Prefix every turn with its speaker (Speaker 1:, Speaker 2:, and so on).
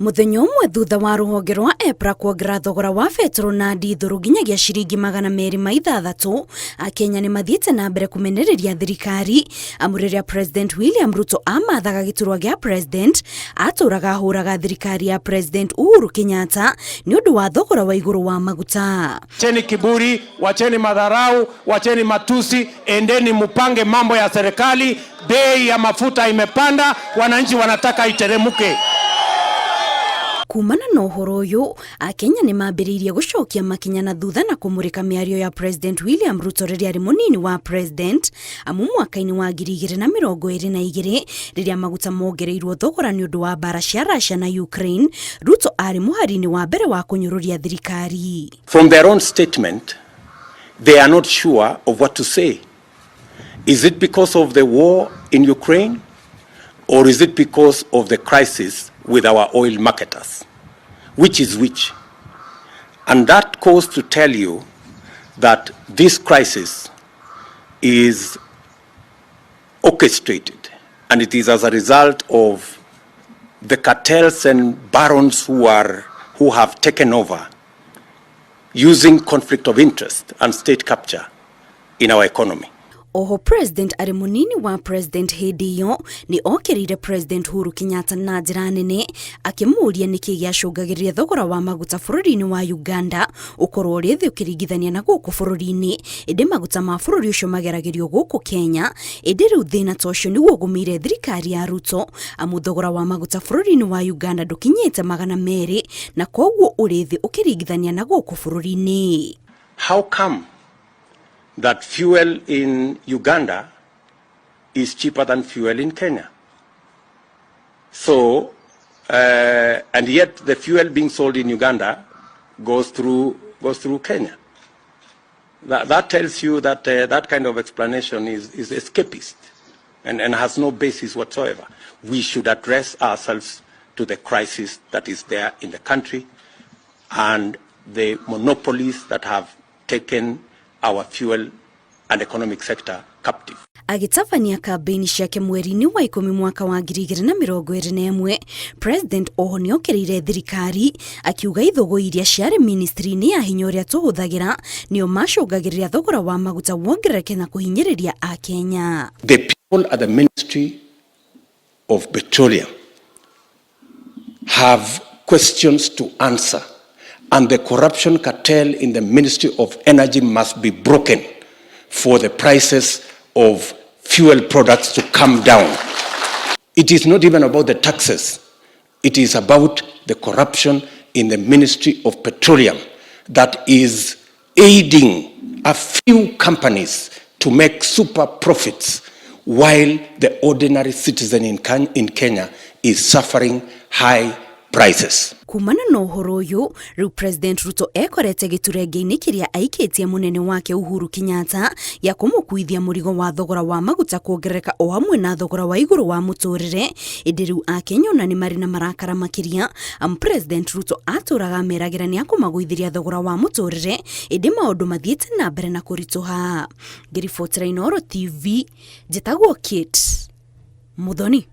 Speaker 1: Mũthenya ũmwe thutha wa rũhonge rwa EPRA kuongerera thogora wa betũrũ na ndithũrũ nginyagia ciringi 206, Akenya nĩ mathiĩte na mbere kũmenereria thirikari amu rĩrĩa President William Ruto amathaga gĩturwa gĩa President atũraga ahũraga thirikari ya President Uhuru Kenyatta nĩ ũndũ wa thogora wa igũrũ wa maguta.
Speaker 2: Wacheni kiburi, wacheni madharau, wacheni matusi, endeni mupange mambo ya serikali. Bei ya mafuta imepanda, wananchi wanataka iteremuke.
Speaker 1: Kumana na ũhoro ũyũ, Akenya nĩ mambĩrĩirie gũcokia makinya na thutha na kũmũrĩka mĩario ya President William Ruto rĩrĩa arĩ mũnini wa President, amu mwaka-inĩ wa 2022 rĩrĩa maguta mongereirwo thogora nĩ ũndũ wa mbara cia Russia na Ukraine, Ruto arĩ mũhari-inĩ wa mbere wa kũnyũrũria thirikari.
Speaker 2: From their own statement, they are not sure of what to say. Is it because of the war in Ukraine or is it because of the crisis with our oil marketers? Which is which? And that goes to tell you that this crisis is orchestrated and it is as a result of the cartels and barons who have taken over using conflict of interest and state capture in our economy.
Speaker 1: Oho President arĩ mũnini wa President hĩndĩ ĩyo nĩ okĩrĩire President Uhuru Kenyatta na njĩra nene akĩmũũria nĩkĩ gĩacũngagĩrĩria thogora wa maguta bũrũri-inĩ wa Uganda ũkorwo ũrĩ thĩ ũkĩringithania na gũkũ bũrũri-inĩ, ĩndĩ maguta ma bũrũri ũcio mageragĩrio gũkũ Kenya. Ĩndĩ rĩu thĩna ta ũcio nĩguo ũgũmĩire thirikari ya Ruto, amu thogora wa maguta bũrũri-inĩ wa Uganda ndũkinyĩte 200 na koguo ũrĩ thĩ ũkĩringithania na gũkũ bũrũri-inĩ.
Speaker 2: How come that fuel in Uganda is cheaper than fuel in Kenya? So, and yet the fuel being sold in Uganda goes through Kenya. That tells you that that kind of explanation is escapist and has no basis whatsoever. We should address ourselves to the crisis that is there in the country and the monopolies that have taken our fuel and economic sector captive.
Speaker 1: Agĩtabania kambĩini ciake mweri-inĩ wa 10 mwaka wa 2021, President oho nĩokĩrĩire thirikari akiuga ithũgũ iria ciarĩ ministry-inĩ ya hinya ũrĩa tũhũthagĩra nĩo macũngagĩrĩria thogora wa maguta wongerereke na kũhinyĩrĩria Akenya.
Speaker 2: The people at the Ministry of Petroleum have questions to answer, and the corruption cartel in the Ministry of Energy must be broken for the prices of fuel products to come down. It is not even about the taxes. It is about the corruption in the Ministry of Petroleum that is aiding a few companies to make super profits while the ordinary citizen in Kenya is suffering high prices.
Speaker 1: Kumana na ũhoro ũyũ, rĩu President Ruto ekorete gĩturenge-inĩ kĩrĩa aikĩtie mũnene wake Uhuru Kenyatta gĩa kũmũkuithia mũrigo wa thogora wa maguta kuongerereka o hamwe na thogora wa igũrũ wa mũtũrĩre. Ĩndĩ rĩu Akenya ona nĩ marĩ na marakara makĩria, amu President Ruto atũraga ameragĩra nĩ akũmagũithĩria thogora wa mũtũrĩre, ĩndĩ maũndũ mathiĩte na mbere na kũritũha. Ngĩribotera Inooro TV, njĩtagwo Kate Muthoni.